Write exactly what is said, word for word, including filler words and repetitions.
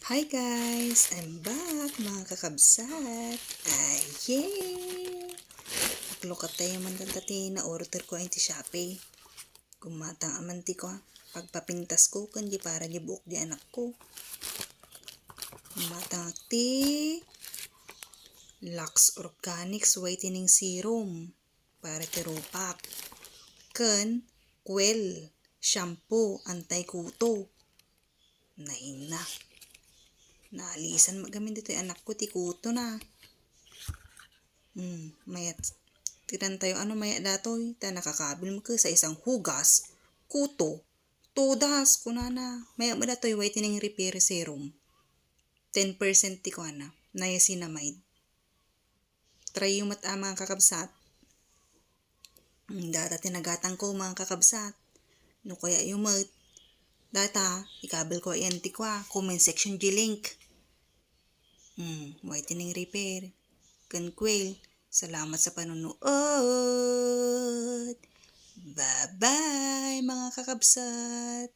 Hi guys! I'm back, mga kakabsat! Ay, yay! Aglukat tayo man kanta ti na-order ko ay ti Shopee. Gumatang aman ti ko, pagpapintas ko, kan di para di buok di anak ko. Gumatang ti Lux Organics Whitening Serum para ti rupak. Ken Quell Shampoo Anti-Kuto. Naina. Naalisan met gamin ditoy anak ko ti kuto na. Hmm, mayat. Tignan tayo ano mayat datoy. Ta nakakabil mo sa isang hugas, kuto, todas, kunana. Mayat mo datoy whitening repair serum. Ten percent ti kuana, niacinamide. Try yo met a, mga kakabsat. Mm, data ti nagatang ko, mga kakabsat. No kaya yo met, data, ikabil ko yan ti kua, comment section di link. Mm, whitening repair. Ken Quell, salamat sa panunuot. Bye-bye, mga kakabsat.